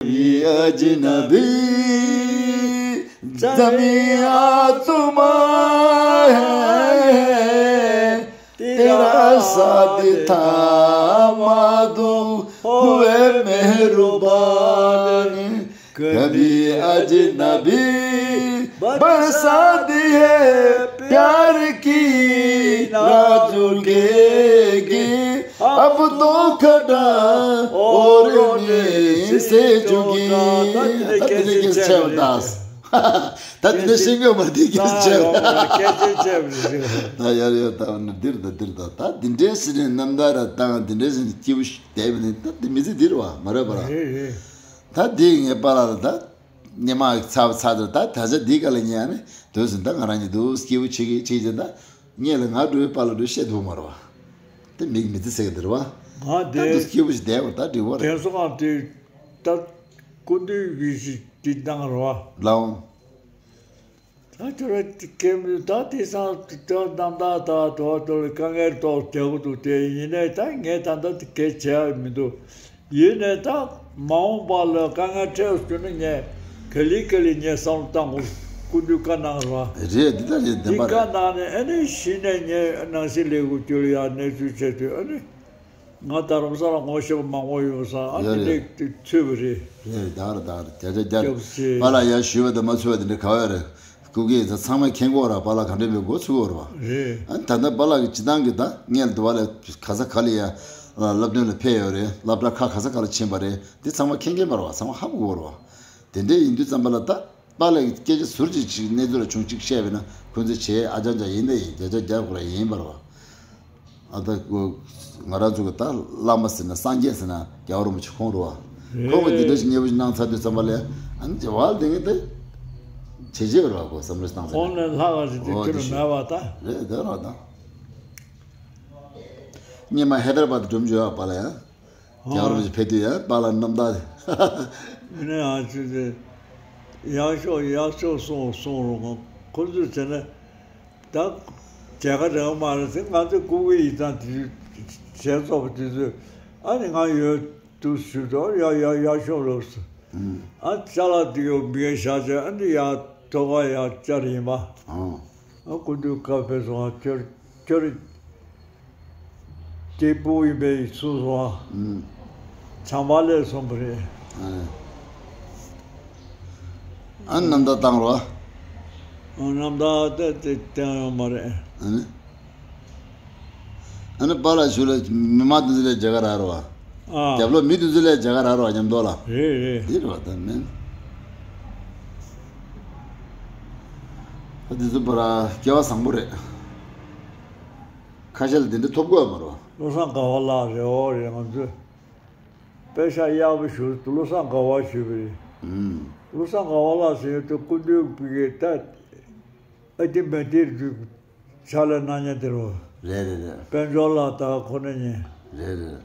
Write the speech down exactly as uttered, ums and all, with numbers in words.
कभी अजनबी जमीं आसमां है, तेरा साथ था मादू हुए मेहरबान। कभी अजनबी बरसाती है प्यार की, ना झुकेगी अब तो कदा और नहीं से झुकी। ད་དེ་ནས་སྐད་ཆ་བཤད་པ་དང་། ད་དེ་ནས་ཤེས་དགོས་མ་རེད། དེ་སྐད་ཆ་བཤད་པ་རེད། ད་ཡར་ཡོད་ད། འདིར་ད་འདིར་ད། ད་འདི་འདྲའི་ཟེར་ནས་རྣམ་ཐར་ར་བཏང་། འདི་འདྲའི་ཟེར་ནས་སྐྱིད་པོ་བསྡད་པ་ནི། ད་འདི་མི་ཚེ་འདི་རེད་བ། མ་རེད་པ་ར། རེད་རེད། ད་འདི་ངའི་པཱ་ལགས་ལ་ད། སྙེ་མ་ཚ་བ་ཚ་དེར་ད་ད་ཆ་འདི་ག་ལ་ཉན་ནས་དུས་སུ་ད་ང་རང་གཉིས་འདུག་སྐྱིད་པོ་བྱེད་ཀྱི་བྱེད་ཀྱི་ད། སྙེ་ལ་ང་འགྲོའི་པཱ་ལགས་འགྲོ་བཤད་ཐུབ་མ་རེད་བ། དེ་མིག་མི་ཚེ་ཟེར་གི་འདིར་བ། ང་ད་དེ་འདུག་སྐྱིད་པོ་ཞིག་བསྡད་པ་ད་འགྲིག་བ་རེད། དེང་སང་ང་དེ་ད་སྐུ་མདུན་གྱི་ཞིག་དེ་བཏང་རེད་བ། ལའོ། ད་ཁྱོད་ར་སྐད་མི་ད་དེང་སང་དོ་རྣམ་དག་ད་དོ་དོ་ལ་དཀའ་ངལ་ཏོག་རྒྱག་གི་འདུག་དེ་ཡིན་ནའི་ད་ངས་ད་ལྟ་དེ་གས་བྱས་མི་འདུག་ཡིན་ནའི་ད་མ་འོངས་པ་ལ་དཀའ་ངལ་འཕྲད་སོང་ན་ངས་ག་ལེ་ག་ལེ་ངས་བསམ་བློ་བཏང་དགོས། སྐུ་མདུན་བཀའ་གནང་ར། རེད། འདི་ལྟར་རེད། བདེན་པ་རེད། བཀའ་གནང་ནས་ཨ་ནི་གཞི་ནས་ངས་ནང་སྲིད་ལས་ཁུངས་ཀྱི་ཡ་གནས་ཚུལ་བྱས་དུས་ཨ་ནི། ང་རྡ་རམ་ས་ལ་ངོ་ཤེས་པ་མང་པོ་ཡོད་ས། ཨ་ནི་ཡོད་རེད། འདི་ཚུད་པ་རེད། རེད། ད་ར་ད་ར་རྒྱ་རྒྱ་རྒྱ། སྐྱབས་རྗེ། པཱ་ལགས་ཡར་ཞུས་པ་དང་མ་ཚུད་པ་དེ་འདྲ་ག་བ་རེད། སྐུ་སྒེར་ཚང་མས་མཁྱེན་གྱི་ཡོད་རེད། པཱ་ལགས་ག་འདྲ་མེད་འགོ་ཚུགས་ཡོད་རེད་བ། རེད། ཨ་ནི་ད་ལྟ་པཱ་ལགས་ཀྱི་སྤྱི་བཏང་གི་ད་ངས་འདི་བ་ལ་ག་ས་ག་ལ་ཡ་སློབ་སྟོན་ལ་ཕེབས་ཡོད་རེད། སློབ་གྲྭ་ཁག་ག་ས་ག་ལ་ཕྱིན་པ་རེད། འདི་ཚང་མ་མཁྱེན་མཁྱེན་པ་རེད་བ། ཚང་མ་ཧ་གོ་གི་ཡོད་རེད་བ། དེ་འདྲ་ཡིན་དུས་ཙམ་པ་ལ་ད། པཱ་ལགས་ཀྱི་སྐད་ཆ་ཟུར་ཅིག་ཅིག་གནས་ཚུལ་ལ་བྱུང་གཅིག་བཤད་པས་ན་ཁོང་ཚོས་བྱས་ཨ་ཅག་ཅག་ཡིན་ད་ཡིན། རྒྱ་ཅག་རྒྱ་ཁོ་ར་ཡིན་པར་བ། ཨ་ད་ཁོ་ང་རང་ཚོ་གི་ད་བླ་མ་ཟེར་ན་སངས་རྒྱས་ཟེར་ན་རྒྱལ་བ་རིན་པོ་ཆེ་ཁོང་རེད་བ། ཁོང་གིས་འདི་འདྲ་ཞིག་མཉེས་པོ་ཞིག་གནང་ཚར་དུས་ཙམ་པ་ལ་ཨ་ནི་བ་ལ་དེ་ངས་ད་བྱེད་བྱེད་རེད་བ། ཁོ་བསམ་བློ་བཏང་ཚར་ཁོང་ནས་ལྷག་ག་ཞིག་དེ་ཁྱོད་མེད་བ་ད། རེད་དེ་ར་ད། སྙེ་མ་ཧེ་དར་བ་དུ་སྒྲུབ་འཇུག་པ་ལ་ཡང་། རྒྱལ་བ་རིན་པོ་ཆེ་ཕེབས་དུས་ཡང་པཱ་ལགས་རྣམ་ཐར། མི་ནས་ཡང་ཅི་སྟེ། ཡག་ཤོག་ཡག་ཤོག་སོང་སོང་རུང་ཁོ་ཚོས་བྱས་ན། ད་མཇལ་ཁ་རག་མ་རེད་ཟེར། ང་ཚོས་སྐུ་སྒེར་ཡིག་ཚང་དེ་ཚོ་བྱས་ཚོགས་པ་དེ་ཚོས་ཨ་ནི་ང་ཡོད་དུས་ཞུ་དོ། ཡ་ཡ་ཡག་ཤོག་ལོག་སོང་། ཨ་ཅ་ལག་དེ་ཡོད་མི་བཞག་བྱས་ཨ་ནི་ཡ་ཐོག་ཁ་ཡ་བཅར་ཡིན་པ། ཨ་སྐུ་མདུན་བཀའ་ཕེབས་སོང་། ཁྱོད་ཁྱོད། སྐྱེས་བུ་ཡིན་པའི་སུ་སོང་། ཨུམ། བྱམས་པ་ལས་གསུངས་པ་རེད། ཨ་ནི་རྣམ་ཐར་བཏང་རོགས། ཨ་རྣམ་ཐར་དེ་དེ་བསྟན་ཡོད་མ་རེད། ཨ་ནི། ཨ་ནི་པཱ་ལགས་ཞུ་ལ་མི་མང་དེ་ཚོ་ལས་མཇལ་ཁ་རག་རོགས། ཨ། རྒྱབ་ལོགས་མི་དེ་ཚོ་ལས་མཇལ་ཁ་རག་རོགས་མཉམ་དུ་ལ། རེད་རེད། དེ་རེད་བ། ད་མིན། ད་དེ་ཚོ་པ་ར་སྐལ་བ་བཟང་པོ་རེད། ཁ་ཤས་ལ་དེ་འདྲ་ཐོབ་དགོས་མ་རེད། བློ་བཟང་དགའ་བ་ལགས་རེད། འོ་རེད། ང་ཚོས་དཔེ་ཆ་ཡག་པོ་ཞུ། བློ་བཟང་དགའ་བ་ཞུས་པ་རེད། ཨུམ། བློ་བཟང་དགའ་བ་ལགས་ཟེར་དུས་སྐུ་མདུན་གྱི་ད་ཨ་ཏི་མ་ཏིར་དུ་ཕྱག་ལས་གནང་མཁན་དེ་རུ། རེད་རེད་རེད། དཔལ་འབྱོར་ལགས་ད་ཁོ་ན་ཉིན། རེད་རེད།